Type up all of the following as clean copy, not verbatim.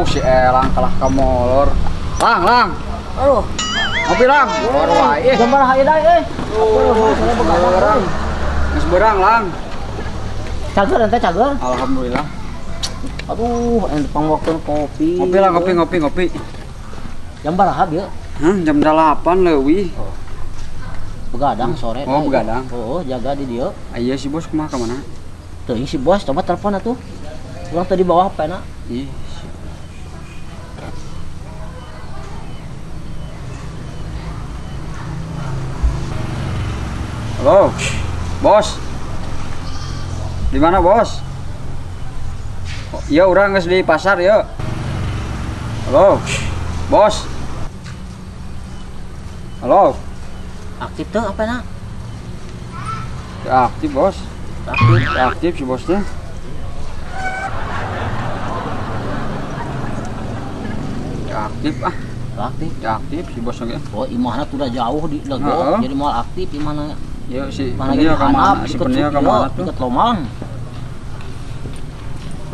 Si Elang kalah ka molor. Lang, lang. Aduh. Ngopi lang. Molor wae. Gambar hae deui euy. Beurang. Geus beurang, Lang. Cager ente cager. Alhamdulillah. Aduh, ente pangwaktu kopi. Ngopi lah, ngopi, ngopi, ngopi. Jam baraha bieu? Hah, jam 8 leuwih. Oh. Begadang sore. Oh, begadang. Oh, jaga di dieu. Iya si bos kumaha ka mana? Teuing si bos, coba telepon atuh. Urang teh di bawah pena. Ih. Halo, bos. Di mana bos? Oh, iya, orang geus di pasar ya. Halo, bos. Halo. Aktif tuh apa nak? Ya, aktif bos. Aktif, aktif si bosnya. Ya, aktif ah. Aktif. Ya, aktif si bosnya. Oh, imahna tuh udah jauh di Legok, jadi mau aktif imahna. Ya si Penil ke mana? Si Penil ke mana tuh? Deket Lomang.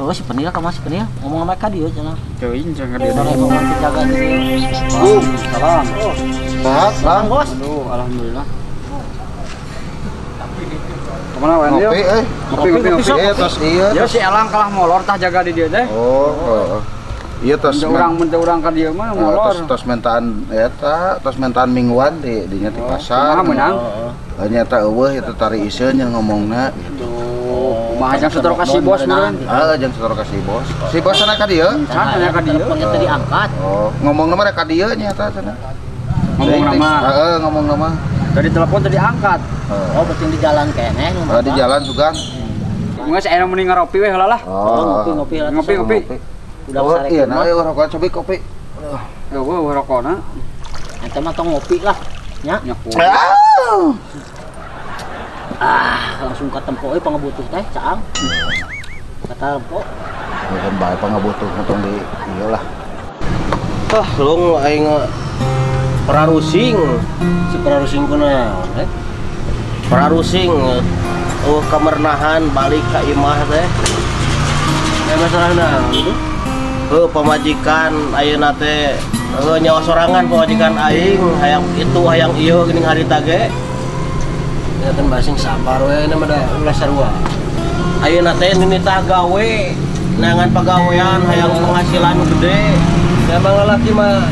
Oh, si Penil ke mana si Penil? Ngomong sama mereka dia cenah. Teuing cenah dia. Ngomong jaga di. Salam. Sehat, Lang, bos. Aduh, alhamdulillah. Kemana wae dia? Ngopi euy. Ngopi, ngopi, ngopi. Iya, tos ieu. Ya si Elang kalah molor tah jaga di dieu teh. Oh, iya tos urang mun teu urang ka dieu mah molor. Tos mentaan eta, tos mentaan mingguan di dinya di pasar. Kumaha meunang? Nyata eueuh eta tari iseun yang ngomongna gitu. Kumaha jang setor ka si bos meureun? Heeh, jang setor ka si bos. Si bos sana ka dieu? Sana ka dieu. Teleponnya teu diangkat. Oh, ngomongna mah ka dieu nya eta cenah. Ngomongna mah. Heeh, ngomongna mah. Tadi telepon tadi angkat. Oh, berarti di jalan keneh. Di jalan sugan. Geus aya mending ngaropi we heula lah. Oh, ngopi-ngopi heula. Ngopi-ngopi. Udah oh, iya, nah, rokok cobi kopi. Eueuh rokona. Ente mah tong ngopi lah, nya. Ah, langsung ka tempo euy pangabutuh teh, caang. Ka tempo. Bukan bae pangabutuh tong di ieu lah. Ah, lung aing pararusing. Si pararusing kunaon eh? Pararusing eueuh kamernahan balik ka imah teh. Eh masalah naon tuh? Heuh pamajikan ayeuna teh heuh nyawa sorangan pamajikan aing hayang itu hayang ieu geuning harita ge. Ya kan basing sabar we na mah da ulah sarua. Ayeuna teh ninitah gawe neangan pagawean hayang penghasilan gede. Ya emang lalaki mah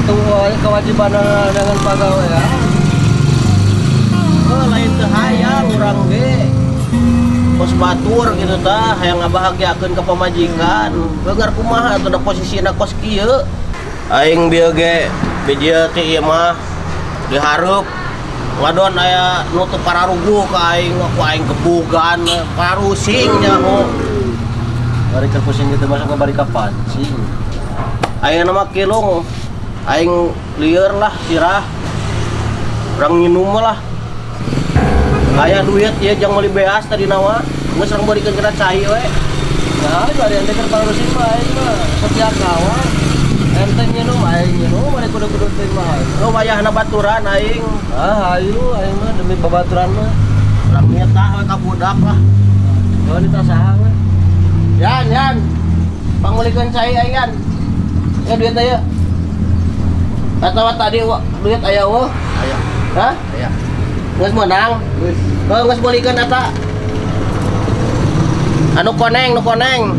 tuh kewajiban dengan pagawean. Heuh lain teu hayang urang ge. Kos batur gitu tah hayang ngabahagiakeun ka pamajikan. Beungar kumaha atuh da posisina kos kieu. Aing bieu ge bieu ti ieu mah dihareup ngadon aya nu teu pararuguh ka aing ku aing kebugan parusing nyaho. Bari keur pusing gitu masuk ke bari ka pancing. Ayeuna mah kilung aing lieur lah sirah. Urang nginum lah. Aya duit ya jang meuli beas tadi nawa geus urang beurikeun kana cai we. Nah, bari ente keur parusing mah aing mah setia kawan. Ente nginum aing nginum bari kudu-kudu teh mah. Lu wayahna baturan aing. Ah, hayu aing mah demi babaturan mah. Urang nitah we ka budak lah. Yo nitah saha we? Yan, yan. Pangmeulikeun cai aing yan. Ya duit aya. Atawa tadi duit aya eueuh? Aya. Hah? Aya. Geus meunang? Geus. Heuh geus meulikeun eta. Anu koneng, nu koneng.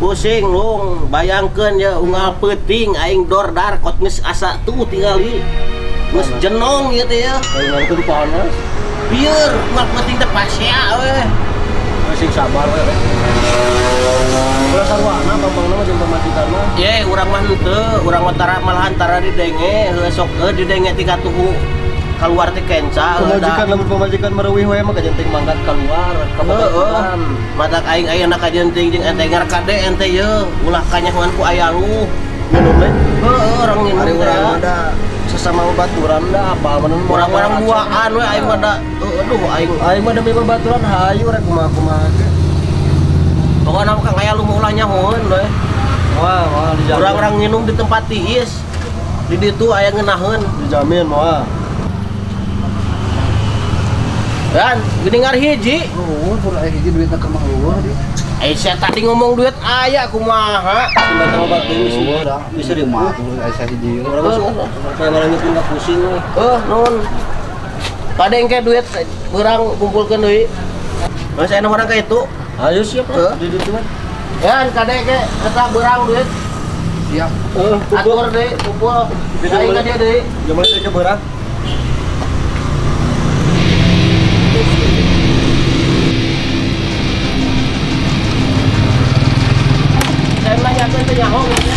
Pusing lung, bayangkeun ya unggal peuting aing dordar kot geus asa tuh tingali. Geus jenong ieu teh ya. Bayangkeun panas. Bieur unggal peuting teh pasea we. Sing sabar we. Ulah sarwana bambangna mah jeung pamajikan mah. Ye, urang mah henteu, urang mah tara malahan tara didenge, heuh sok didenge ti katuhu keluar ti kenca. Pamajikan lamun pamajikan mereuwih we mah kajenting mangkat keluar ka babaturan. Matak aing ayeuna kajenting jeung ente ngar kade ente ye, ulah kanyahoan ku aya lu. Minum we. Heuh, urang minum. Ari urang mah da sesama babaturan da apa mun urang-urang duaan we aing mah da aduh aing aing mah demi babaturan hayu rek kumaha-kumaha ge. Pokokna mah Kang aya lu mah ulah nyahoeun we. Wah, wah dijamin. Urang-urang nginum di tempat tiis. Di ditu aya ngeunaheun. Dijamin moal. Dan geuning hiji. Eueuh, pur aya hiji duitna keur mah eueuh di. Aisyah tadi ngomong duit aya kumaha? Simbah obat deui bisa di mah Aisyah hiji. Urang kayak ngalangitkeun ka pusing we. Heuh, nuhun. Kade engke duit urang kumpulkeun deui. Geus aya urang ka itu. Ayo siap lah di ditu mah. Yan kade engke eta beurang duit. Siap. Atur deui kumpul. Aing ka dieu deui. Jaman teh ke beurang. Saya nanyakeun teh nyaho nya.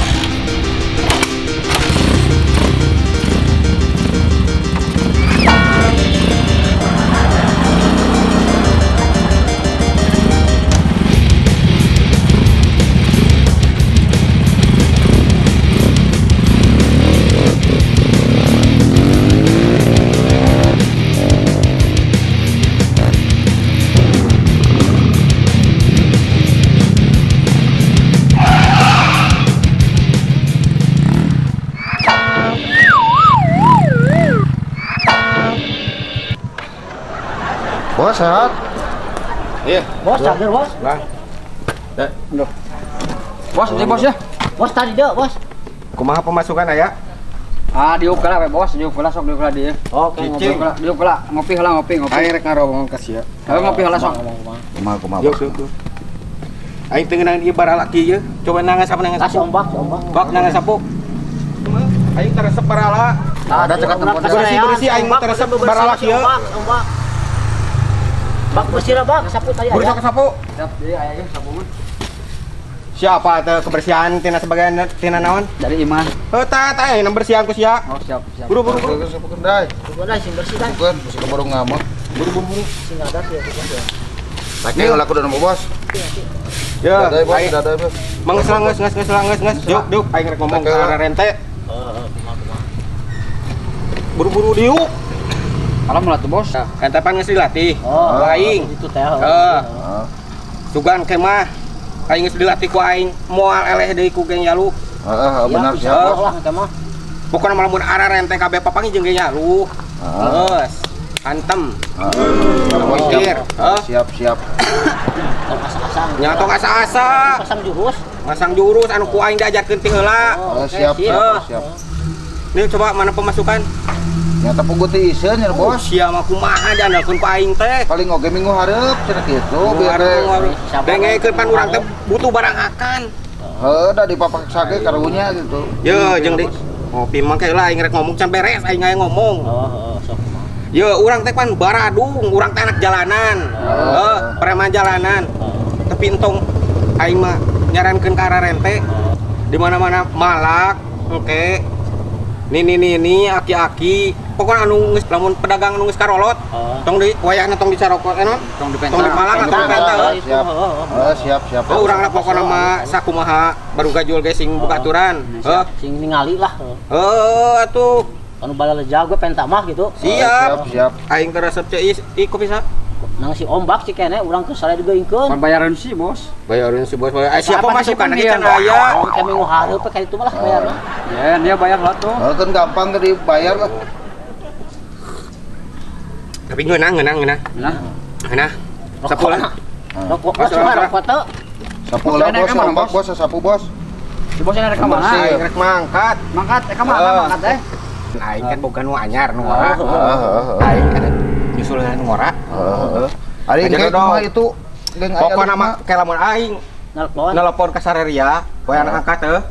Bos sehat? Iya. Bos cager bos. Lah. Aduh. Bos, ini bos ya. Bos tadi deh bos. Kumaha pemasukan aya? Ah, diuk heula we bos, diuk heula sok diuk heula dieu. Oke, ngopi heula, diuk heula, ngopi heula ngopi, ngopi. Aing rek ngaromong ka sia. Ayo ngopi heula sok. Kumaha kumaha. Yuk, yuk, yuk. Aing teu ngeunang ieu barala kieu. Coba nangan sapu nangan sapu. Ombak, ombak. Bak nangan sapu. Aing teresep barala. Ada cekat tempat bersih-bersih aing mah teresep barala kieu. Ombak. Bak bersih lah bak, sapu tadi aya. Bersih sapu. Siap, deui aya ge sapu mah. Siapa teh kebersihan tina sebagian tina naon? Dari Iman. Heuh tah tah aya bersihan ku sia. Oh siap, siap. Buru buru buru. Sapu kendai. Kendai sing bersih dah. Bukan, besi keburu ngamuk. Buru buru buru. Sing ada ya ya. Lagi laku dan bos. Ya, dadah bos, dadah bos. Mangeus lah geus geus geus geus. Yuk, yuk aing rek ngomong ka rente. Heeh, kumaha. Buru-buru diuk. Alam lah tuh bos. Ente pan geus dilatih. Oh, aing. Itu teh. Heeh. Sugan ke mah aing geus dilatih ku aing moal eleh deui ku geng Yalu. Heeh, benar siap bos. Lah ke mah. Pokona mah lamun ara rente kabeh papangi jeung geng Yalu. Geus. Antem. Heeh. Siap, siap. Tong asa-asa. Nya tong asa-asa. Pasang jurus. Masang jurus anu ku aing diajarkeun ti heula. Siap, siap, siap. Nih coba mana pemasukan? Nyata pugu teh iseun nya bos. Sia mah kumaha diandalkeun ku aing teh. Paling oge minggu hareup cenah kitu biar dengekeun pan urang teh butuh barang akan. Heuh da dipapaksa ge karunya gitu. Ye jeung di ngopi mah ke lah aing rek ngomong can beres aing aya ngomong. Heeh, sok kumaha. Ye urang teh pan baradung, urang teh anak jalanan. Heuh, preman jalanan. Tapi entong aing mah nyarankeun ka ararente di mana-mana malak engke nini-nini aki-aki pokoknya anu geus lamun pedagang anu geus karolot tong di wayahna tong dicarokot naon tong dipenta tong dipalang atau dipenta siap. Heeh, siap siap. Oh urang lah pokokna mah sakumaha baru gajul ge sing buka aturan. Heuh, sing ningali lah. Heuh atuh anu bala jago penta mah gitu. Siap. Siap. Aing teh resep ceu ih kopi sa. Nang si ombak si kene urang ke sare digeungkeun. Pan bayaran si bos. Bayaran si bos. Ai siapa masukan lagi can aya. Oh, kami minggu hareup kayak itu malah bayar lah. Ya, dia bayar lah tuh. Oh, kan gampang ke dibayar lah. Tapi ngeunah ngeunah ngeunah. Ngeunah. Ngeunah. Sapu lah. Rokok rokok teu. Sapu lah bos, ombak bos, sapu bos. Si bosnya rek ka mana? Aing rek mangkat. Mangkat, rek ka mana mangkat teh? Aing kan boga nu anyar nu ngora. Aing kan nyusul nu ngora. Heeh. Ari engke kumaha itu geng aya. Pokona mah ke lamun aing nelpon ka sareria, poe anak angkat teh.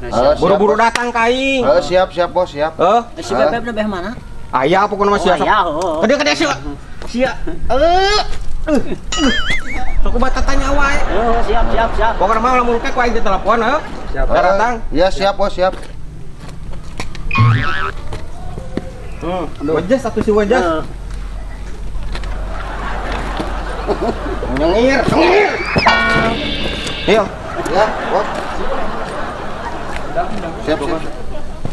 Buru-buru datang ka aing. Heeh, siap siap bos, siap. Heuh. Si Bebeb beh mana? Aya pokona mah sia. Aya, heuh. Kade kade sia. Sia. Heuh. Sok kumaha tanya wae. Oh, siap siap siap. Pokokna mah lamun ke ku aing ditelepon heuh. Siap. Datang. Ya siap bos, siap. Wajas satu si wajas. Nyengir, nyengir. Ayo. Ya, bos. Siap, siap.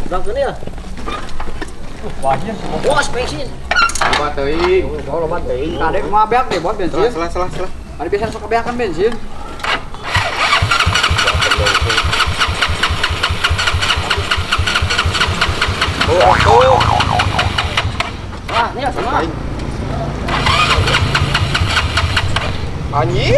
Bang ini ya. Wahnya bos bensin. Loba teuing. Oh, loba teuing. Kadek mah beak deh, bos bensin. Salah, salah, salah. Ada biasa sok kebeakan bensin. Oh, oh. Wah, ini ya semua. Anjing.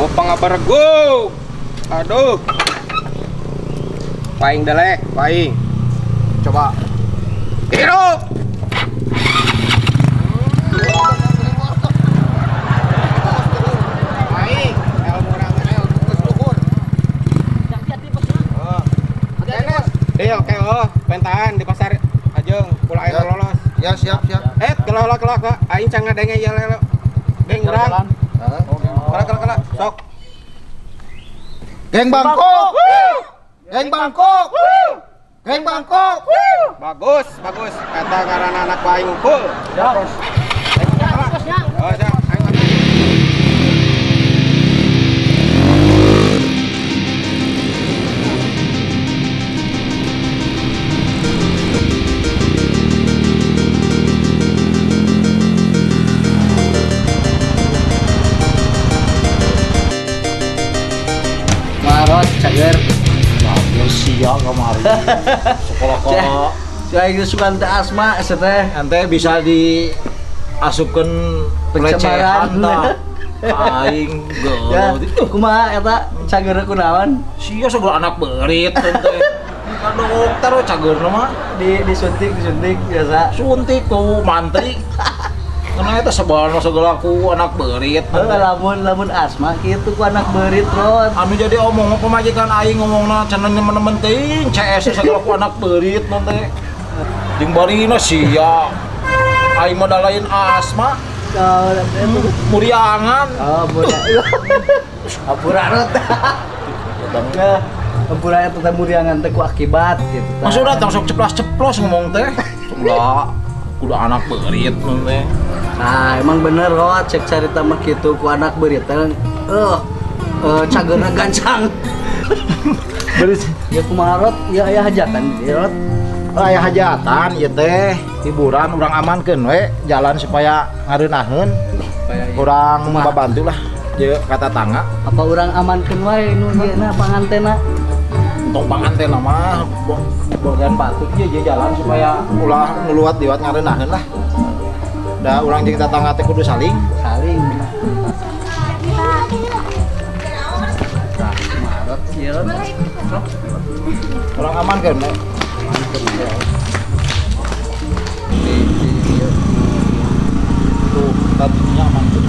Oh, pangabarego. Aduh. Paing delek, paing. Coba. Hirup. Paing, ilmu urang ayo geus luhur. Oh. Deal ke oh, pentaan di pasar ajeng kula air lolos. Ya, siap, siap. Eh, kelah kelah kelah. Aing can ngadenge ieu lelo. Geng urang. Heeh. Kelah kelah kelah. Sok. Geng Bangkok. Geng Bangkok. Geng Bangkok. Bagus, bagus. Kata ngaran anak bae ngumpul. Siap. Oh, siap. Ayo. Marot cager. Siap kemarin sekolah kok saya itu suka ante asma seteh ante bisa diasupkan pelecehan tah aing geuleuh kumaha eta cager kunaon sia segala anak beurit ente ka dokter cagerna mah di disuntik disuntik biasa suntik tuh mantri karena eta sebalna segala ku anak beurit. Lamun lamun asma kitu ku anak beurit rot. Anu jadi omong pamajikan aing ngomongna cenah nemen-nemen teuing CS segala ku anak beurit non teh. Jeung barina sia. Aing mah da lain asma. Muriangan. Oh, muriangan. Ampura rot. Ampura eta teh muriangan teh ku akibat gitu. Maksudna tong sok ceplas-ceplos ngomong teh. Ulah kudu anak beurit non teh. Nah, emang bener loh, cek carita mah kitu ku anak beurit teh. Cageurna gancang. Beris ya kumaha rot, ya aya hajatan ieu rot. Aya hajatan ieu teh, hiburan urang amankeun we jalan supaya ngareunaheun. Urang babantu lah jeung ka tatangga. Apa urang amankeun wae nu ieu na pangantena? Tong pangantena mah bogan patut ieu jalan supaya ulah nu luwat-liwat ngareunaheun lah. Da urang jeung tetangga teh kudu saling saling. Tah, marot ieu. Urang aman kan? Tuh, tadinya aman tuh.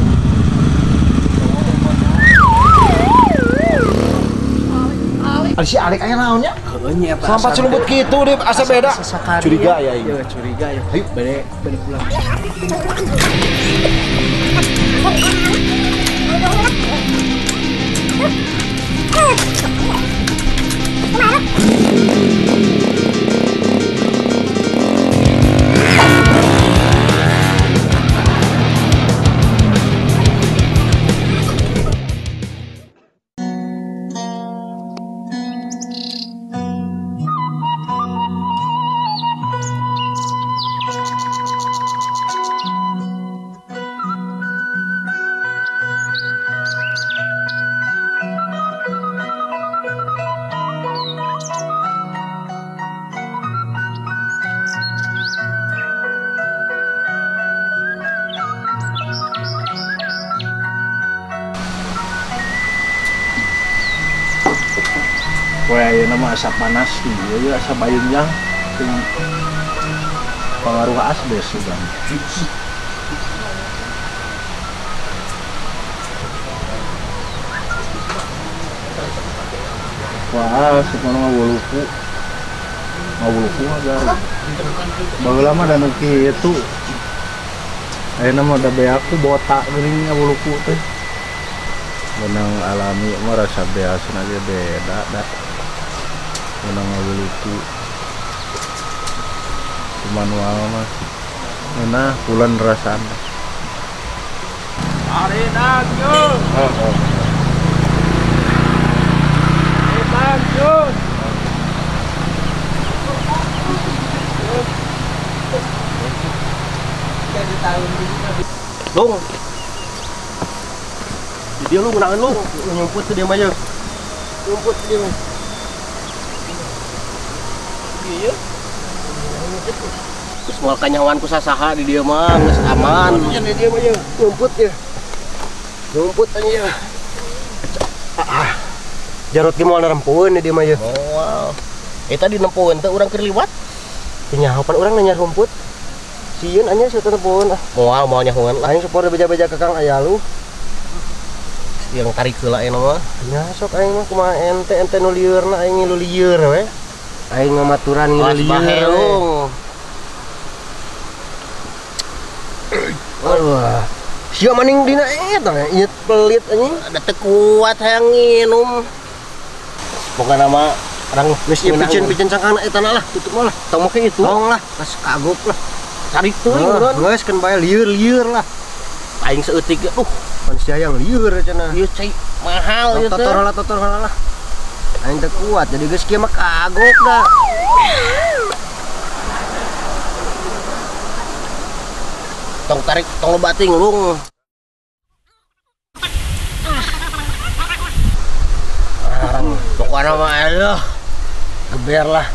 Si Alik aya naon nya? Heueuh nya eta. Sampai celubut kitu deh, asa beda. Curiga ya ieu. Curiga ya. Ayo bade bade pulang. Poe ayeuna mah asa panas ieu ya asa bayunjang ting pangaruh asbes sudah. Wah, supaya ngawuluku. Ngawuluku mah garing. Baheula mah da nu kitu. Ayeuna mah da beaku botak geuning ngawuluku teh. Menang alami mah rasa beasna ge beda da. Menang ngawuluku. Manual mah. Nah, pulan rasana. Ari lanjut. Lanjut. Lung. Dia lu gunakan lu nyumput ke dia aja. Nyumput ke dia. Iya. Terus moal kanyawan ku sasaha di dia mah geus aman. Di dia mah nyumput ya. Nyumput aja. Ah. Jarot ge moal narempoeun di dia mah ye. Moal. Eta di nempoeun teh urang keur liwat. Teu nyaho pan urang nanya rumput. Sieun anya sia teh nempoeun ah. Moal moal nyahoan lah. Aing support beja-beja ka Kang aya lu. Yang tarik heula ayeuna mah. Nya sok aing mah kumaha ente ente nu lieurna aing ngilu lieur we. Aing ngamaturan ngilu lieur. Aduh. Sia maning dina eta ieu pelit anjing. Da teu kuat hayang nginum. Pokona mah urang geus ieu picen-picen cangkangna eta lah, tutup mah lah. Tong make itu. Tong lah, geus kagok lah. Tarik teuing urang. Geus keun bae lieur-lieur lah. Aing saeutik ge pan sia yang lieur cenah. Ieu cai mahal ieu teh. Totor heula lah. Aing teu kuat jadi geus kieu mah kagok da. Tong tarik tong loba ting lung. Pokoknya mah aduh geber lah.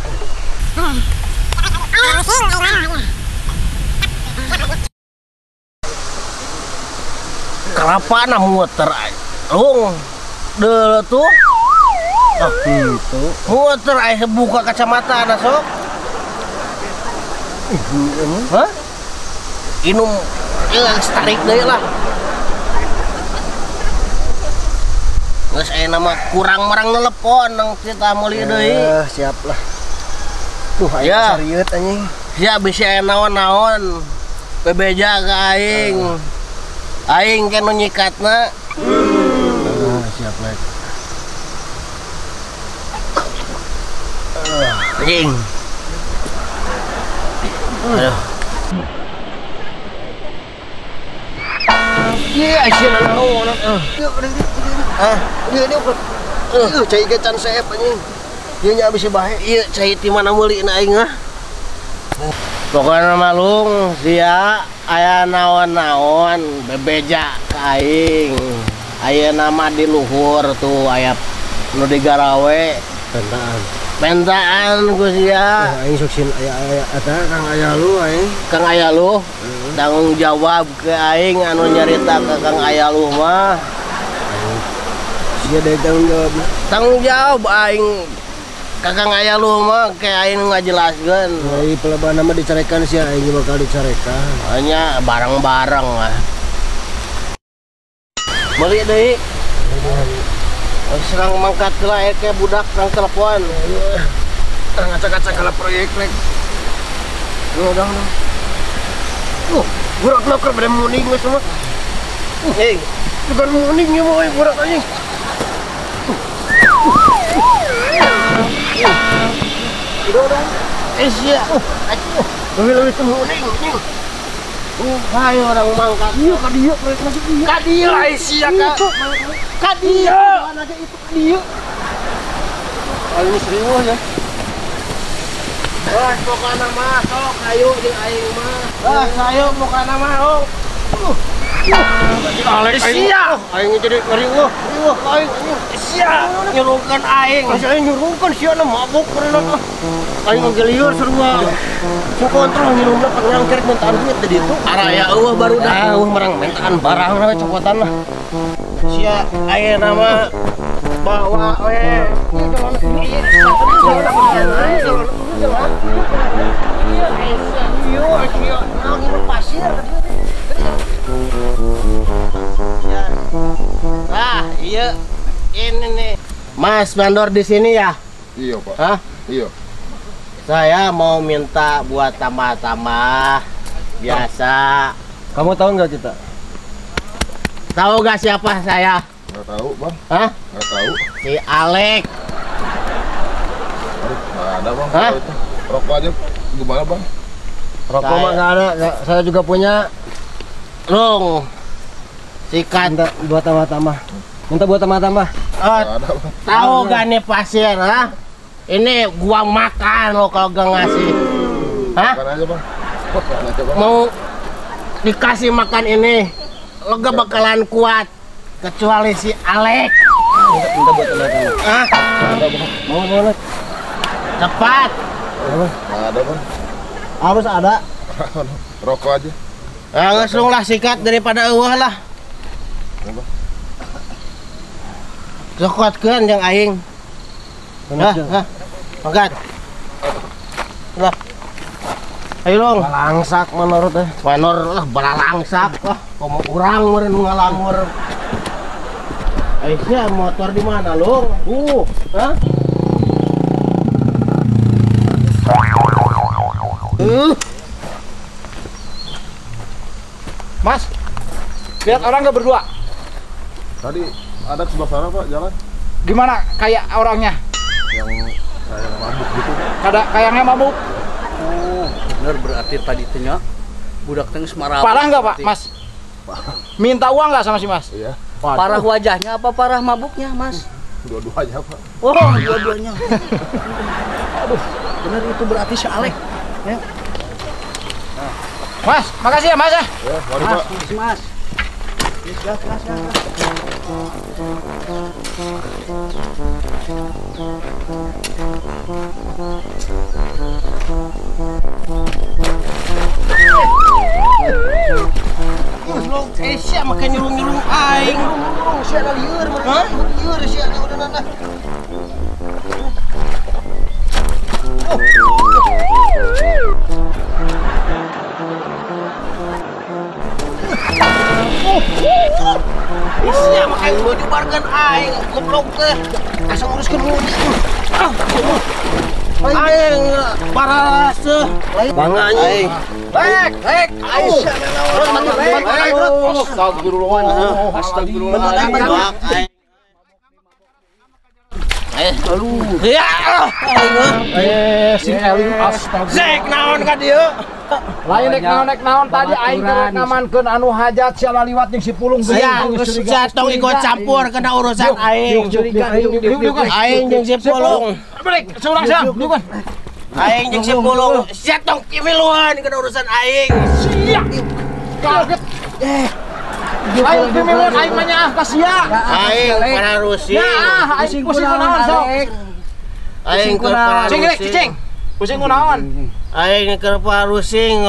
Kelapa na muter lung. Deuleu tuh. Ah gitu. Muter aing buka kacamata na sok. Hah? Inum ieu tarik deui lah. Geus aya mah kurang marang nelepon nang kita meuli deui. Siap lah. Duh aing sarieut anjing. Sia bisi aya naon-naon. Bebeja ka aing. Aing ke nu nyikatna. Siap lah. Anjing. Aduh. Iya, sia naon. Ah, dia cai ge can seep anjing. Ieu nya abis bae. Ieu cai ti mana meuli na aing ah. Pokona mah lung sia aya naon-naon bebeja ka aing. Ayeuna mah di luhur tuh aya nu digarawe pentaan. Pentaan ku sia. Aing sok sieun aya eta Kang aya lu aing. Kang aya lu tanggung jawab ke aing anu nyarita ke Kang aya lu mah. Sia deui tanggung jawab. Tanggung jawab aing Kakang aya lu mah kayak aing ngajelaskeun. Ai pelebana mah dicarekan sia aing bakal dicarekan. Hanya bareng-bareng lah. Meuli deui. Serang mangkat heula ke budak nang telepon. Terang ngacak-ngacak kala proyek rek. Duh dong. Burak loker pada muning geus mah. Hei, bukan muning ieu mah burak anjing. Udah. Sia. Lebih-lebih teu muning anjing. Ayo orang mangkat. Iya ka dieu proyek masuk ieu. Ka dieu ai sia ka. Ka dieu. Aja itu ka dieu. Aing serius ya. Wah, pokona mah sok hayu jeung aing mah. Wah, hayu pokona mah oh. Sia. Aing jadi ngeri wah aing sia nyurungkeun aing. Masih aing nyurungkeun sia na mabok karena aing ngelieur sarua. Sok kontrol nyurungna pan urang kerek mentaan duit di ditu. Araya eueuh barudak. Eueuh marang mentaan barang we cokotan lah. Sia ayeuna mah bawa we. Ieu naon ieu pasir. Ya. Ah, iya ini nih. Mas mandor di sini ya? Iya, Pak. Hah? Iya. Saya mau minta buat tambah-tambah biasa. Kamu tahu nggak kita? Tahu nggak siapa saya? Nggak tahu, Bang. Hah? Nggak tahu. Si Alek. Aduh, nggak ada, Bang. Hah? Itu. Rokok aja gimana, Bang? Rokok mah nggak ada. Saya juga punya. Long. Sikat. Minta buat tambah-tambah. Minta buat tambah-tambah. Tahu gak nih pasir, ha? Ini gua makan lo kalau gak ngasih. Hah? Makan aja, Bang. Makan aja, Bang. Mau dikasih makan ini, lo gak bakalan kuat kecuali si Alek. Minta buat tambah-tambah. Hah? Mau mau. Cepat. Nggak ada, Bang. Harus ada. Rokok aja. Langsung lah sikat daripada eueuh lah. Kuatkeun jeung aing. Hah, hah. Angkat. Lah. Ayo dong. Balangsak menurut teh. Manor lah balalangsak lah. Komo urang meureun ngalangur. Aisyah motor di mana lo? Hah? Mas, lihat orang nggak berdua? Tadi ada ke sebelah sana, Pak, jalan. Gimana kayak orangnya? Yang kayak mabuk gitu. Kada kayaknya mabuk. Oh, bener berarti tadi tanya budak teh geus marah. Parah nggak, Pak, Mas? Minta uang nggak sama si Mas? Iya. Waduh. Parah wajahnya apa parah mabuknya, Mas? Dua-duanya, Pak. Oh, dua-duanya. Aduh, bener itu berarti si Alek. Ya. Mas, makasih ya, Mas ya. Ya, mari, Pak. Mas, Mas. Gas, gas, gas. Sia make nyurung-nyurung aing. Nyurung sia da lieur mah. Lieur sia da udah nana. Sia make mau dibarkeun aing goblok teh. Asa nguruskeun mudik. Aing paraseuh. Bangga anjing. Lek, lek, aing. Astagfirullah. Astagfirullah. Aduh. Ya. Sing eling astagfirullah. Zek naon ka dieu? Lain rek naon tadi aing teh ngamankeun anu hajat sia laliwat jeung si Pulung geus tong ikut campur kena urusan aing. Aing jeung si Pulung. Balik seurang siang, diukan. Aing jeung si Pulung sia tong kimiluan kena urusan aing. Sia. Kaget. Aing pimiluan aing mah nyaah ka sia. Aing pararusing. Nyaah aing pusing kunaon sok. Aing keur pararusing. Cing rek cicing. Pusing kunaon? Aing keur pararusing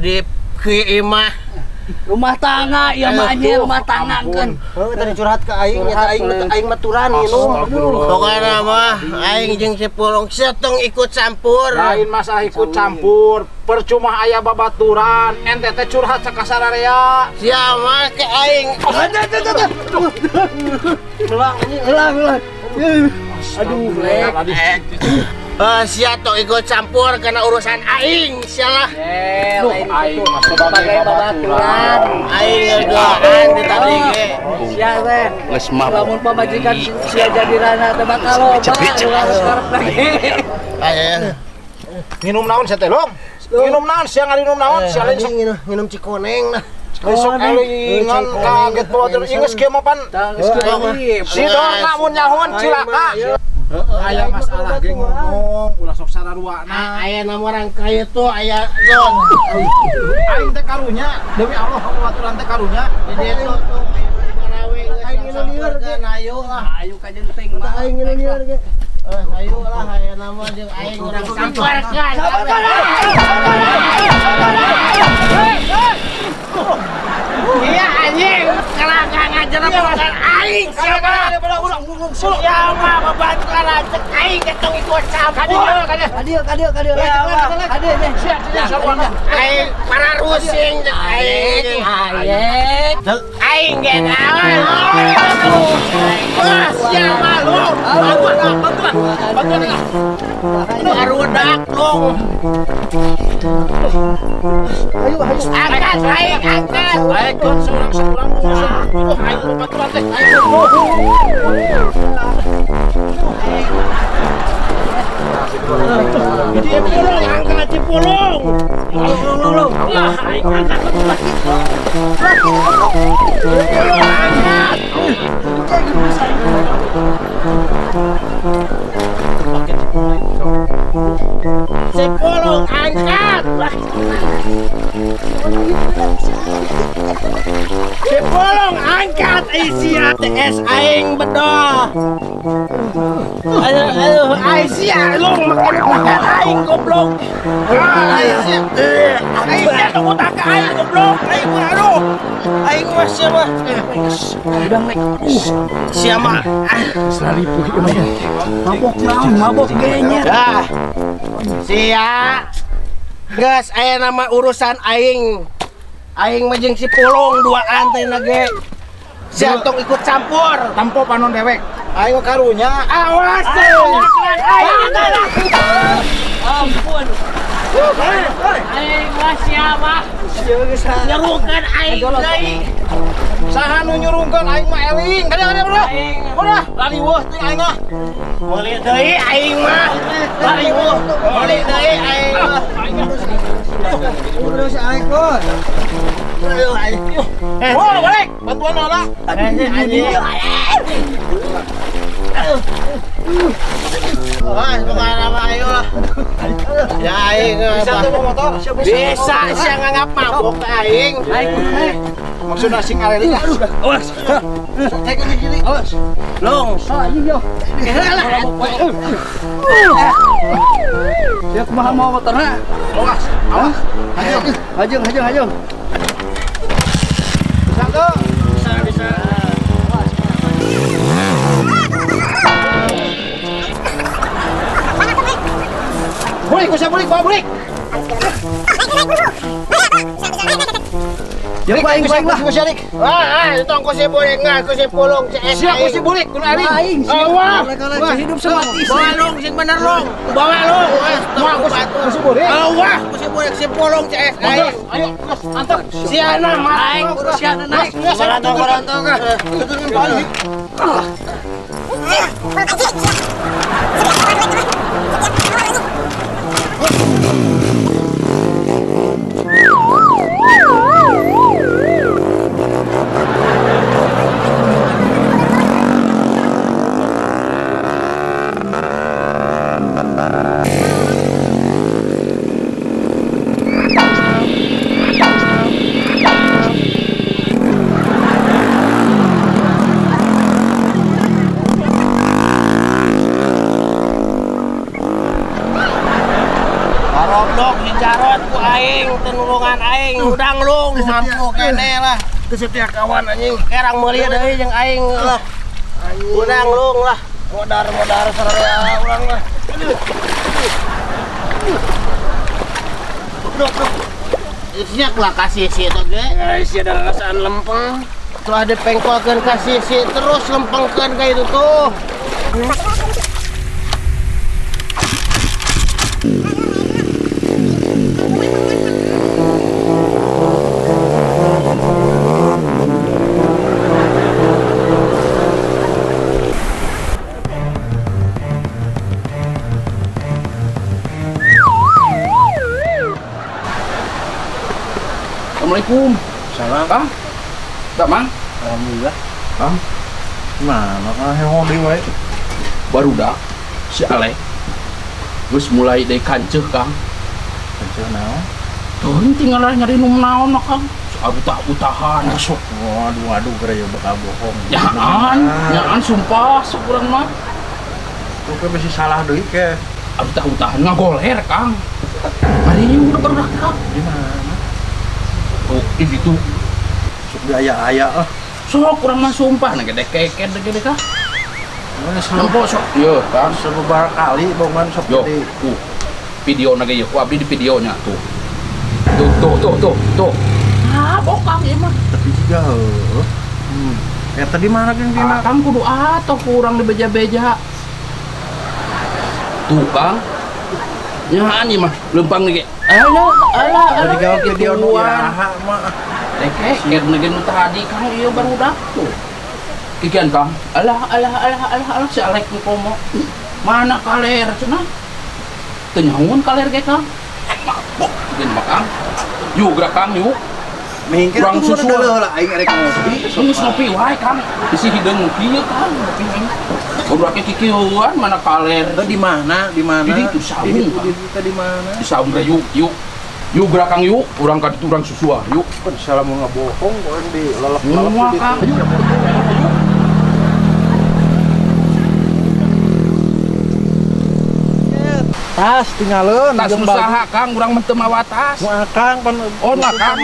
di ki imah. Rumah tangga ya mah anjir rumah tangga kan. Heuh tadi curhat ke aing nyata aing aing maturan minum. Pokokna mah aing jeung si Pulung tong ikut campur. Lain masalah ikut campur, percuma aya babaturan, ente teh curhat sakasararea. Sia mah ke aing. Ulang anjing, ulang, ulang. Aduh, lek. Sia tong ikut campur karena urusan aing sialah. Duh, aing mah sebagai babaturan. Aing ngedoaan di tadi ge. Sia teh. Geus mabok. Lamun pamajikan sia jadi rana teh bakal loba urang karep lagi. Ayo. Nginum naon sia teh, Long? Nginum naon sia ngalinum naon? Sia lain sok nginum cikoneng nah. Sok elingan kaget bawa inges kieu mah pan. Si Dorna mun nyahoan cilaka. Aya masalah ge ngomong ulah sok sararuana. Aya nama orang kaya tuh aya non. Aing teh karunya demi Allah babaturan teh karunya. Di dieu tuh marawe geus lieur ge ayo lah. Ayo ka jenteng mah. Aing nginum lieur ge. Ayo lah aya nama jeung aing urang samparkeun. Iya anjing, kelaka ngajar bukan aing. Siapa daripada urang siapa babaturan lanceuk aing ketong ikut campur. Kadieu kadieu kadieu. Kadieu deh. Sia sia sarwana. Aing pararusing aing. Aing. Aing ge naon. Wah, siapa lu? Bantuan, bantuan. Barudak lu. Ayo, ayo. Angkat, aing, angkat. Aing kan seorang-seorang. Aduh, aing bantuan teh. Aing. Cipulung, angkat cipulung. Lung. Lah, aing angkat. Cipulung angkat. Cipulung angkat. Cipulung angkat isi ATS aing bedoh. Aduh, aing sia long makan aing goblok. Aing sia. Aing sia tunggu tak aing goblok. Aing mah aduh. Aing mah sia mah. Udah naik. Sia mah. Seribu ieu mah. Mabok naon, mabok genyet. Dah. Sia. Geus aya nama urusan aing. Aing mah jeung si Pulung duaan teh na ge. Sia tong ikut campur. Tampo panon dewek. Aing karunya. Awas tuh. Aing. Ampun. Aing mah siapa? Nyurungkeun aing deui. Saha nu nyurungkeun aing mah eling. Kade bro. Udah, lariweuh teh aing mah. Meuli deui aing mah. Lariweuh, meuli deui aing mah. Terus aing kok. Ayo aing. Oh, balik. Bantuan lah. Anjing. Wah, bukan apa ayo lah. Ya aing bisa tuh bawa motor. Bisa sia nganggap mabok teh aing. Maksudna sing areling lah. Awas. Sok teh gini. Awas. Long. Anjing yo. Ya kumaha mau motorna? Awas. Awas. Hajeng, hajeng, hajeng. Bisa tuh. Bisa, bisa. Bulik, usah bulik, bawa bulik. Ya aing aing lah. Wah, itu ku si bulik enggak, ku si pulung CS. Siap ku si bulik, kudu aing. Wah, hidup semati. Bawa long sing bener long. Bawa long. Wah, ku si bulik. Wah, ku si bulik si pulung CS aing. Ayo, terus mantap. Siana aing kudu siana naik. Barantong, barantong. Balik. Jarot ku aing tenulungan aing udang lung mampu kene lah setia kawan anjing kerang meuli deui jeung aing lah udang lung lah modar-modar sararea urang lah. Bro, bro. Isinya lah kasih si eta ge. Isi ada rasaan lempeng. Setelah dipengkolkeun ka sisi terus lempengkeun ka itu tuh. Assalamualaikum. Salam. Kang. Tak, Mang? Alhamdulillah. Kang. Mana kang heho deui wae. Barudak si Ale. Geus mulai deui kanceuh, Kang. Kanceuh naon? Tuh tinggal nyari num naon mah, Kang. Utah-utahan sok. Waduh, waduh geura ieu bakal bohong. Nyaan, nyaan sumpah sok urang mah. Tuh ke bisi salah deui ke. Utah-utahan ngagoler, Kang. Mari udah barudak, Kang. Di mana? Oh, ini tuh sok diaya-aya ah. Sok kurang mah sumpah nah gede keket gede kah? Nempo sok. Yo, Kang sebebar kali bongan sok gede. Video na ge ku abdi di videonya tuh. Tuh tuh tuh tuh tuh. Ah, bokang ieu mah. Tapi Tiga heuh. Eta di mana geng dina? Kang kudu atuh ku urang dibeja-beja. Tuh Kang. Nyahaan ieu mah leumpang ge. Alah, alah, alah. Digawe video nu iraha mah. Teh keur nu tadi Kang ieu barudak tuh. Kikian Kang. Alah, alah, alah, alah, alah si Alek nu komo. Mana kaler cenah? Teu nyahoan kaler ge Kang. Mabok geun mah Kang. Yuk gerak Kang yuk. Mingkir kurang susu lah aing arek ngopi. Geus ngopi wae Kang. Bisi hideung kieu Kang ngopi aing. Gobloknya kikieuan mana kaler. Di mana? Di mana? Di ditu saung. Di ditu di mana? Di saung ge yuk yuk. Yuk gerak Kang yuk, urang ka ditu urang susu ah yuk. Kan salah mau ngabohong urang di lelep-lelep di ditu. Tas tinggalin tas usaha Kang, urang mah teu mawa tas. Mu akang pan oh nu akang.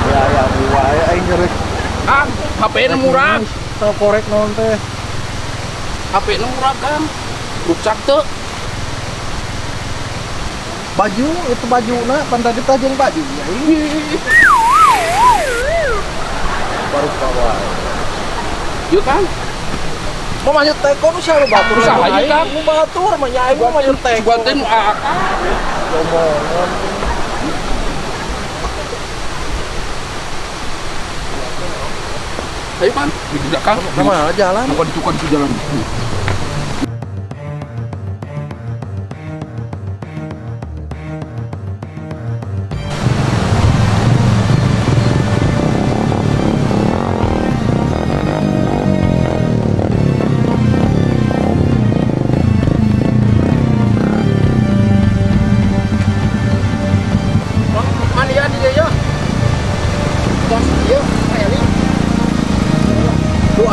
Ya ya wae aing rek. Kang, HP-na murah. Teu korek naon teh. HP-na murah Kang. Rusak teu. Baju itu bajuna pan tadi teh jeung baju aing. Baru wae. Yuk Kang. Mau lanjut teko nu siapa batur? Usaha ieu Kang, nu batur mah nya aing mah lanjut teko. Gua teh nu akang. Omongan. Ayo Pan, di Kang. Mana jalan? Bukan itu kan jalan.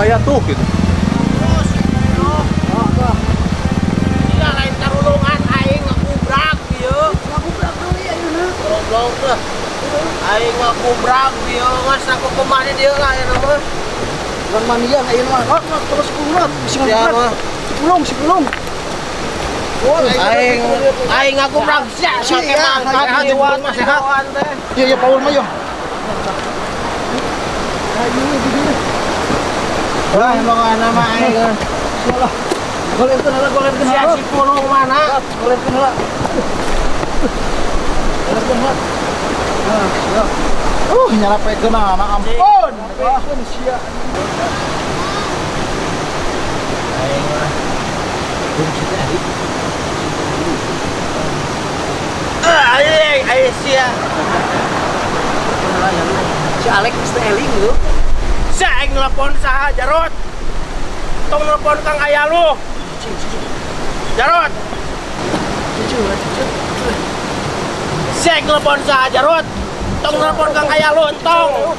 Ayah tuh gitu. Terus, iya lain tarulungan aing ngakubrak ieu. Ngakubrak deui ayeuna. Goblok teh. Aing ngakubrak ieu geus aku kumaha dieu lah ayeuna mah. Bukan manian ayeuna mah. Terus kurang, si ngakubrak. Si pulung, si pulung. Aing aing ngakubrak sia make mangkat liwat mah sehat. Iya iya Paul mah yo. Ayo di Wah, pokoknya nama aing. Salah. Golerkeun heula, golerkeun heula. Si pulung mana? Golerkeun heula. Golerkeun heula. Nah, siap. Nyarapekeun anak ampun. Nyarapekeun sia. Aing mah. Aing, aing sia. Si Alex geus teh eling lu. Sia aing nelpon saha Jarot. Tong nelpon Kang Aya lu. Jarot. Cucu, cucu. Sia aing nelpon saha Jarot. Tong nelpon Kang Aya lu entong.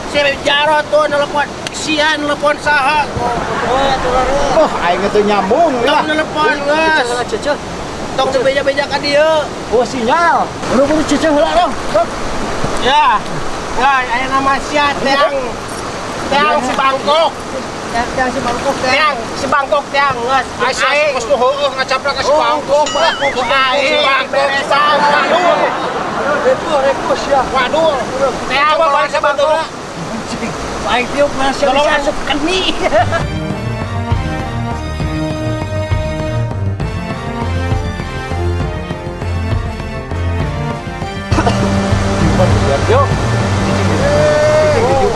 Si Jarot tuh nelpon sia nelpon saha. Oh, aing teu nyambung ya. Tong nelpon geus. Cucu. Tong beja-beja ka dieu. Oh, sinyal. Lu kudu cucu heula dong. Ya. Wah, aya nama sia teang. Teang si Bangkok. Teang si Bangkok, teang si Bangkok teang geus. Aing geus heueuh ngacaplak ka si Bangkok. Aing beresan. Waduh. Repo, repo sia. Waduh. Teang coba balik sa Bangkok. Aing tiup mah sia bisa asup keni. Yuk.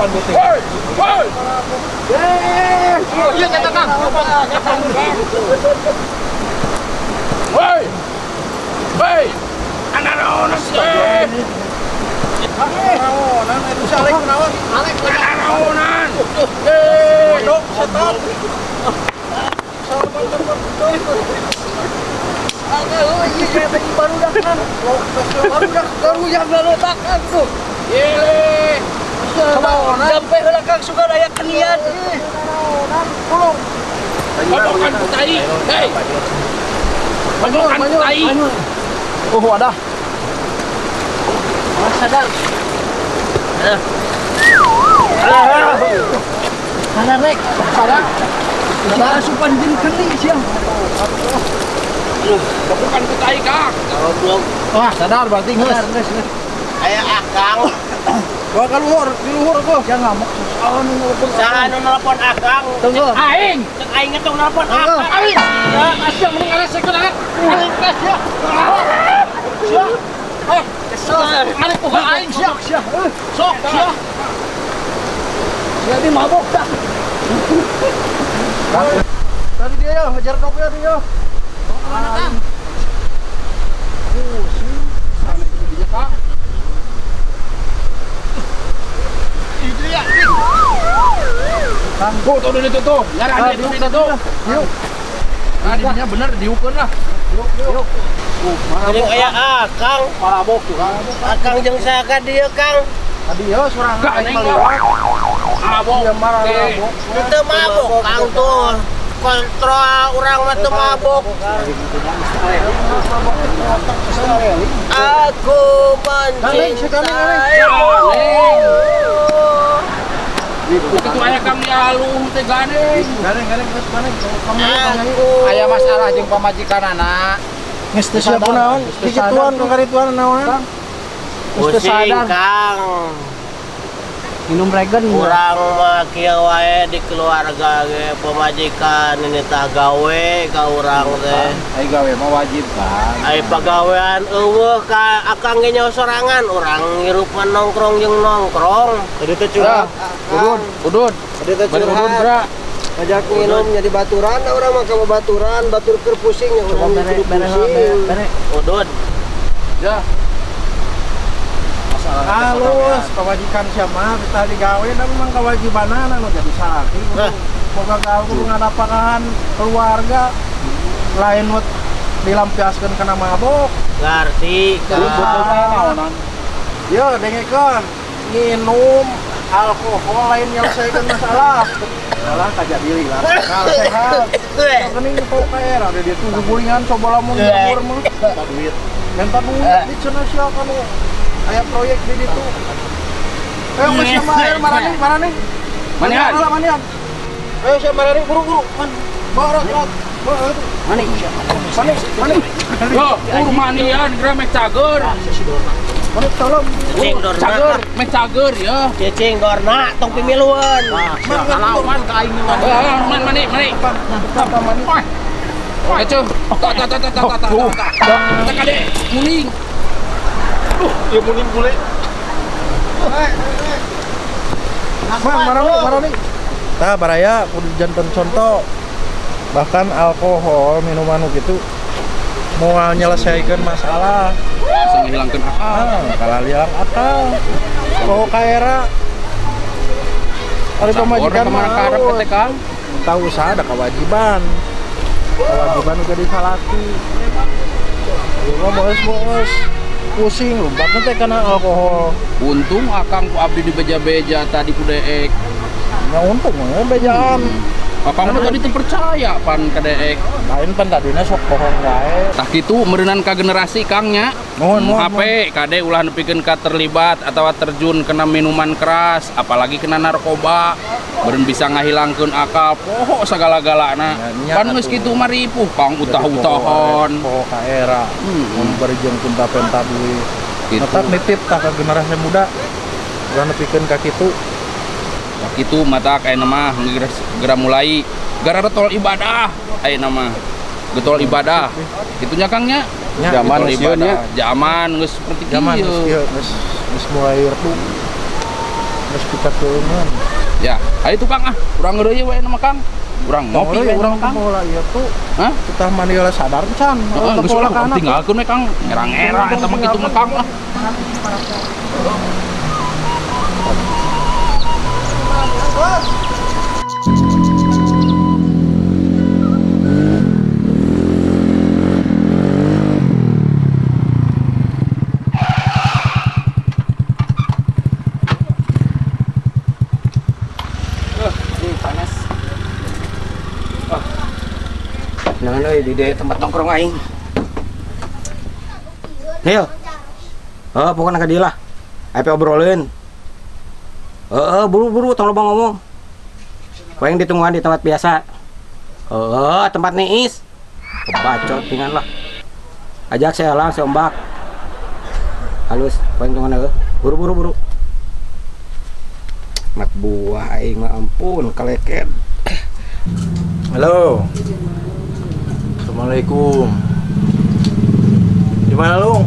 Woi, woi. Iya kata Kang. Woi. Woi. Anak-anak sih. Anak-anak itu si Alek kunaon? Alek anak-anak. Waduh, setan. Oh iya, tadi baru dah kan. Baru yang leletakkan tuh. Yele. Sampai heula Kang suka aya kenian. Pulung. Kobokan ku tai. Hei. Kobokan ku tai. Oh, wadah. Oh, sadar. Sadar rek, sadar. Sadar asupan jeung keni sia. Kobokan ku tai Kang. Goblok. Wah, sadar berarti geus. Sadar geus. Aya akang. Gua ka luhur, di luhur gua. Dia ngamuk anu nelpon. Saha anu nelpon akang? Tunggu. Aing. Cek aing tong nelpon akang. Aing. Ya, sia mending ngaresekeun aing. Aing sia. Sia. Eh, arek poho aing sia. Sia. Sok sia. Jadi mabok dah. Tadi dia ya, ngejar topnya dia. Mana Kang? Pusing. Sana itu dia Kang. Itu ya. Kang, tuh tuh itu tuh. Nyara itu itu tuh. Yuk. Nah, dinya bener diukeun lah. Yuk, yuk. Jadi aya akang, mabok tuh Kang. Akang jeung saha dieu Kang? Tadi ya sorangan aing mabok. Mabok. Teu mabok Kang tuh. Kontrol urang mah teu mabok. Aku mencintaimu. Itu aya Kang Yalu teh gandeng. Gandeng geus maneh. Aya masalah jeung pamajikanana. Geus teu siap naon? Dikituan kakarituan naon? Pusing Kang. Minum regen. Urang mah kieu wae di keluarga ge pamajikan ini tah gawe ka urang teh. Ai gawe mah wajib kan. Ai pagawean eueuh ka akang ge nyaho sorangan urang ngirup mah nongkrong jeung nongkrong. Tadi teh curhat. Udud, udud. Tadi teh curhat. Ngajak minum jadi baturan, urang mah ka baturan, batur keur pusing nya urang kudu pusing. Udud. Ya. Halus, kewajiban siapa kita digawe dan memang kewajibanana nu jadi salaki. Boga gawe kudu ngadapakahan keluarga lain nu dilampiaskeun kana mabok. Ngarti ka. Yo dengekeun, nginum alkohol lain nyelesaikan masalah. Malah kajadili lah. Akal sehat. Geuning poker ada dia tuh gulingan coba lamun ngomor mah. Minta duit. Minta duit di cenah sia kanu. Aya proyek di ditu. Ayo geus sama air marani, marani. Manian. Manian. Ayo sia marani buru-buru. Man. Bawa rot. Mani. Mani, mani. Yo, buru manian geura meh cager. Mani tolong. Cicing dorna. Cager, meh cager ya. Cicing dorna tong pimilueun. Salaman ka aing mah. Man mani, mani. Apa mani? Oi. Tok tok tok tok tok tok. Tek kade muning. Ya muning bule. Mang, marani, marani. Tah baraya kudu janten contoh. Bahkan alkohol, minuman gitu moal nyelesaikan masalah. Bisa ngehilangkeun akal. Kalah hilang akal. Poho kaera. Ari pamajikan mah karep teh Kang. Tahu usaha ada kewajiban. Kewajiban udah disalaki. Lu bos-bos pusing lompatnya teh karena alkohol. Untung akang ku abdi dibeja-beja tadi ku deek. Ya untung we bejaan. Akang mah tadi teu percaya pan ka deek. Lain pan tadina sok bohong wae. Tah kitu meureunan ka generasi Kang nya. Mohon mohon. HP kade ulah nepikeun ka terlibat atawa terjun kena minuman keras, apalagi kena narkoba. Meureun bisa ngahilangkeun akal poho sagala-galana. Pan geus kitu mah ripuh Kang utah-utahan. Poho ka era. Mun bari jeung punta-penta duit. Tetap nitip tah ka generasi muda. Ulah nepikeun ka kitu. Tah kitu mata ayeuna mah geura mulai gara tol ibadah ayeuna mah. Getol ibadah. Kitunya Kang nya. Zaman geus nya. Zaman geus seperti kieu. Zaman geus kieu geus mulai redup. Geus pikakeungeun. Ya, ayo tukang ah, urang ngeureuyeuh we nama Kang. Urang ngopi we urang Kang. Pola ieu tuh. Hah? Kita mandi heula sadar can. Heeh, geus urang tinggalkeun we Kang. Ngerang-era eta mah kitu mah Kang ah. Di tempat nongkrong aing. Nil. Heeh, pokokna ka dieu lah. Ayo obrolin. Heeh, buru-buru tong loba ngomong. Ku aing ditungguan di tempat biasa. Heeh, tempat niis. Kebacot tingan lah. Ajak saya lang, si ombak. Halus, pantungan heuh. Buru-buru buru. Mak buah aing mah ampun kaleket. Halo. Assalamualaikum. Di mana lu?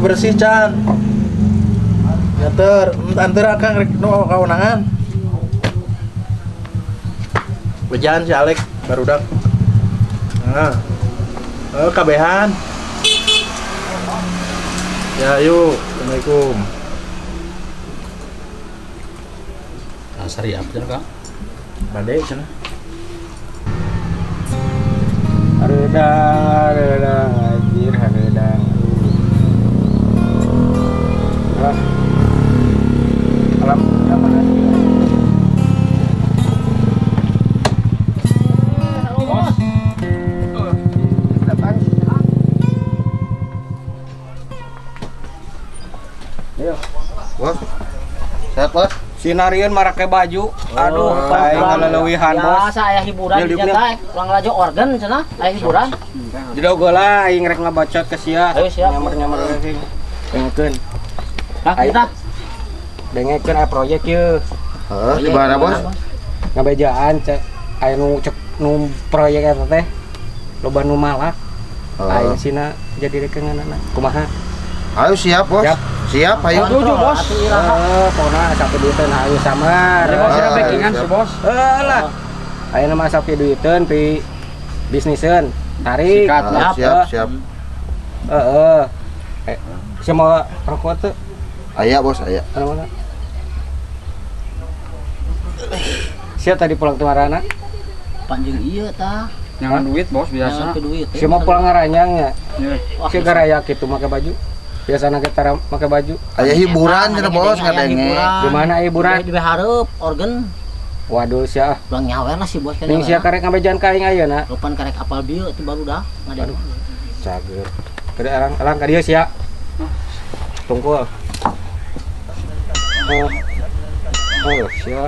Bersih can. Nganter, anter akang rek nu kaunangan. Bejaan si Alek barudak. Nah. Oh, kabehan. Ya, yuk. Assalamualaikum. Nah, sariap cenah, Kang. Bade cenah. Hareudang, hareudang, anjir hareudang. Ah. Alam mana? Bos. Datang. Ayo. Bos. Sehat, Bos. Sinarieun marake baju. Aduh, aing ngaleuwihan, Bos. Biasa aya hiburan di teh, ulang laju organ cenah, aya hiburan. Jadog lah aing rek ngabacot ke sia. Nyamer-nyamer leuwih. Dengekeun. Hah, kita dengekeun aya proyek ieu. Heeh, di mana, Bos? Ngabejaan cek aya nu cek nu proyek eta teh loba nu malak. Aing sina jadi rekenganana. Kumaha? Ayo siap, Bos. Siap. Siap, ayo. Setuju, Bos. Pokona asa duiteun ayo samar. Bos, sia backingan si Bos. Heuh lah. Ayeuna mah asa duiteun pi bisniseun. Tarik. Siap, siap. Heeh. Sia mau rokok teu? Aya, Bos, aya. Mana? Sia tadi pulang ke marana? Panjang ieu tah. Jangan duit, Bos, biasa. Sia mau pulang ngaranyang nya. Sia garaya kitu make baju. Biasana kita make baju. Aya hiburan cenah, Bos, ngadenge. Di mana hiburan? Di hareup organ. Waduh sia. Ulang nyawer lah si Bos. Ning sia karek ngabejaan ka aing ayeuna. Lupan karek apal bieu itu baru dah ngadenge. Cager. Kada arang alang ka dieu sia. Tungkul. Oh. Oh, sia.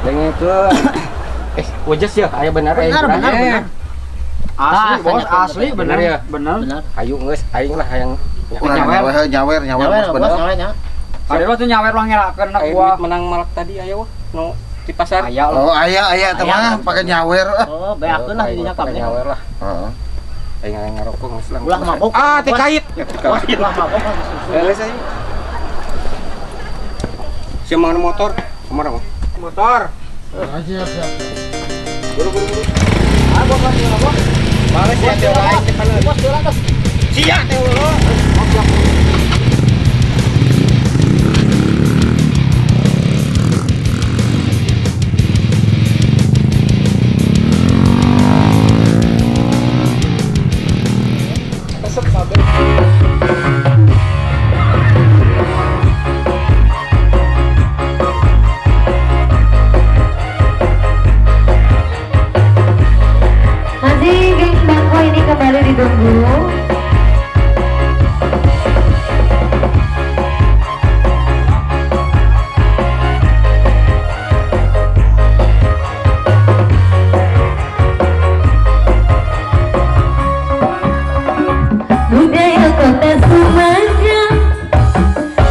Dengekeun. Wajes ya, aya bener bener, bener, bener. Asli, Bos, asli bener ya. Bener. Ayo geus aing lah hayang nyawer, nyawer, nyawer, Bos, bener. Ada lo tuh nyawer lah ngelakeun anak gua. Menang malak tadi ayo wah nu di pasar. Aya oh, aya aya teh mah pake nyawer. Oh, beakeun lah dinya kabeh. Nyawer lah. Heeh. Aing aing ngarokok geus lah. Ulah mabok. Ah, teh kait. Ulah mabok. Geus aing. Sia mana motor? Kumaha motor? Siap, siap. Buru, buru, buru. Ah, bos, bos, bos. Males ya teh lain teh kana. Bos, dolan, bos. Sia teh ulo. Resep kabeh. Kembali ditunggu. Budaya kota Sumatera,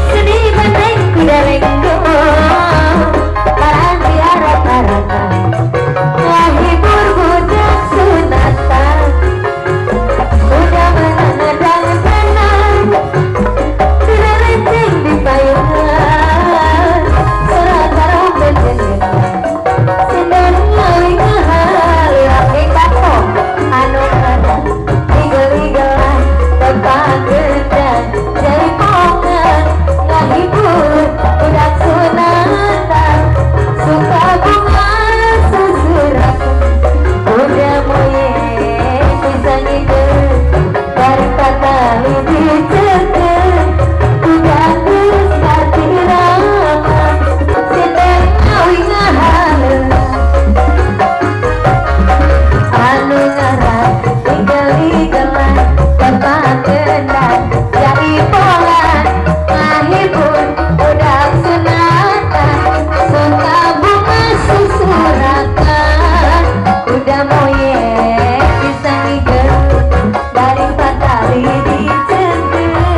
seni banteng kuda lenggong, parang diarak-arakan, ngahibur budak sunatan. Dari patali dicengkel.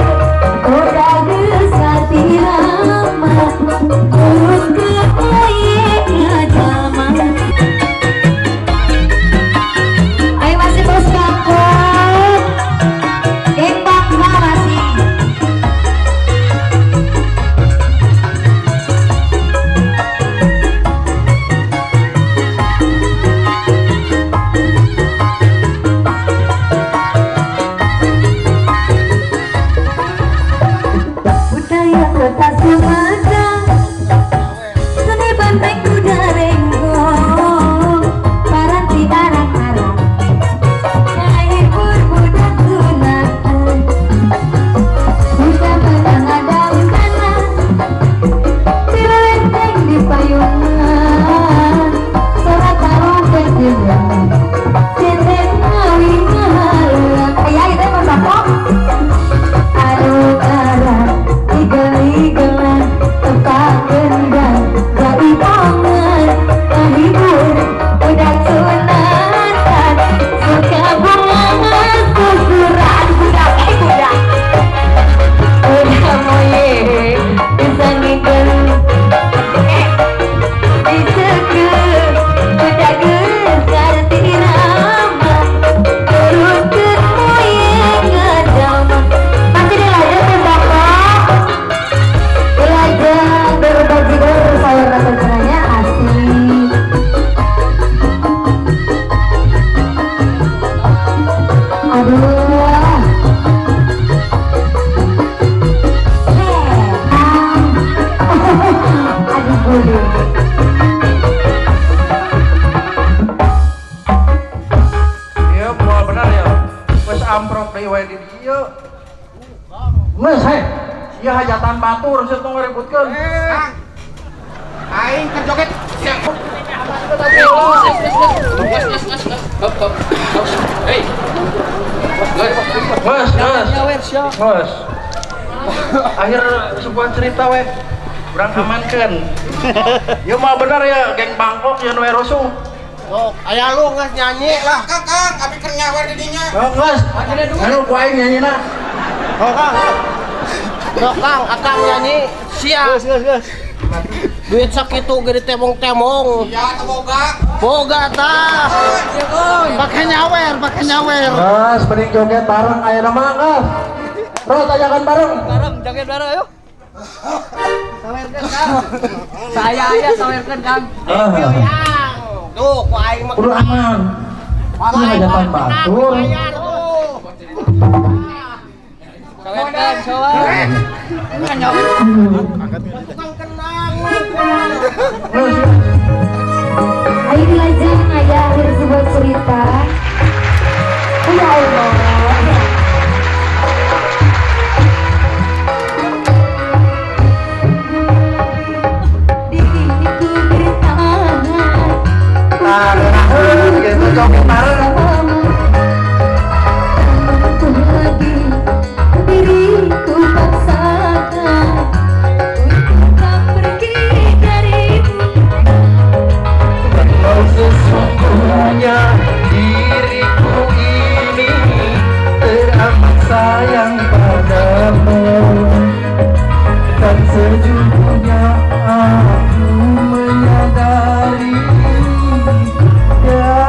deui wae di dieu. Geus heh. Ieu hajatan batur sia tong ngaributkeun. Kang. Aing keur joget. Hop hop. Hei. Geus, geus. Geus. Akhir sebuah cerita weh. Urang amankeun. Ieu mah bener ya geng Bangkok ya nu rusuh. Sok, aya lu geus nyanyi lah. Kang, Kang, abi keur nyawer di dinya. Oh, geus. Anu ku aing nyanyina. Oh, Kang. Sok, Kang, akang nyanyi. Sia. Geus geus geus. Duit sakitu ge ditemong-temong. Iya, teu boga. Boga tah. Pake nyawer, pake nyawer. Geus, mending joget bareng ayeuna mah geus. Rot ajakan bareng. Bareng, joget bareng ayo. Sawerkeun Kang. Saya aya sawerkeun Kang. Tuh, ku aing mah kudu aman. Kudu hajatan batur. Sawerkeun, sawer. Tukang kenang. Ayo dilajeng aya akhir sebuah cerita. Ya Allah. Diriku bertahan. Gitu joget bareng. Mampu lagi diriku paksakan untuk tak pergi darimu. Kau sesungguhnya diriku ini teramat sayang padamu. Dan sejujurnya aku menyadari ya.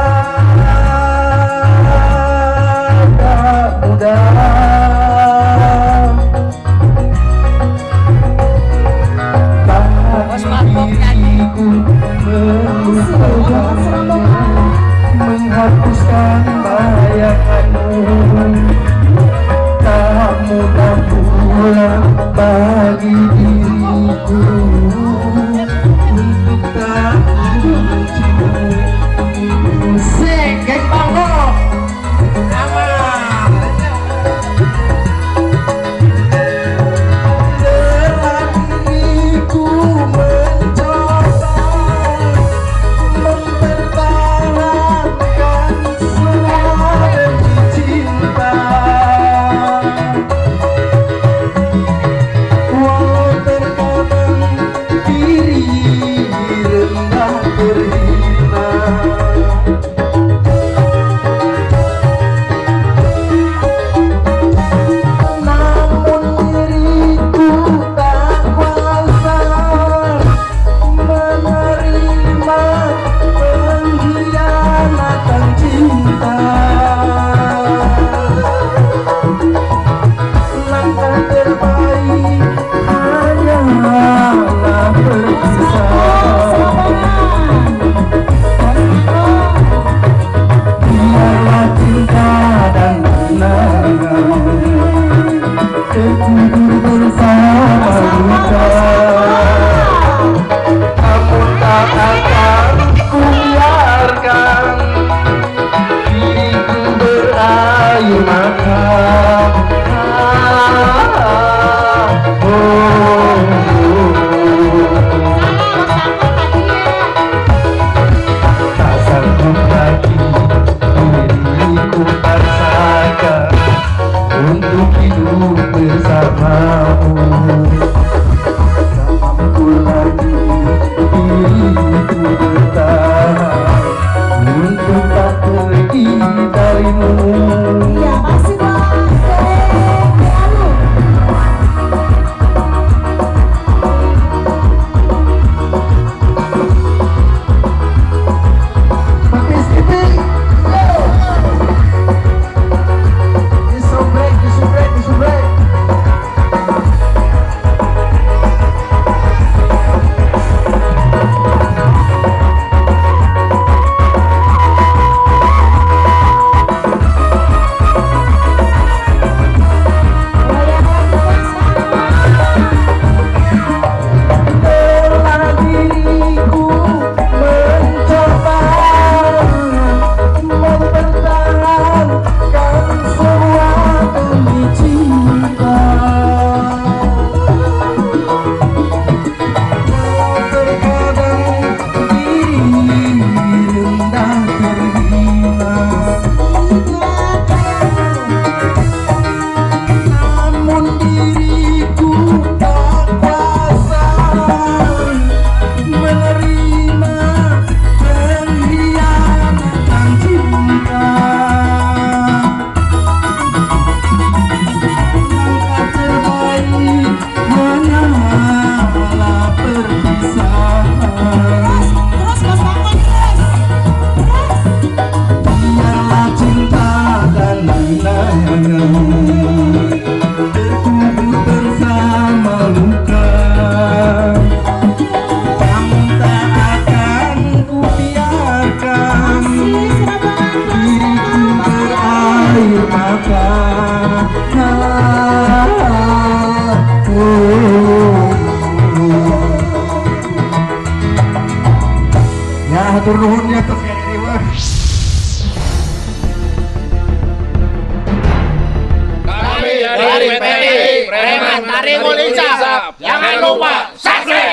Sekian Tarikul Insaf. Jangan lupa subscribe.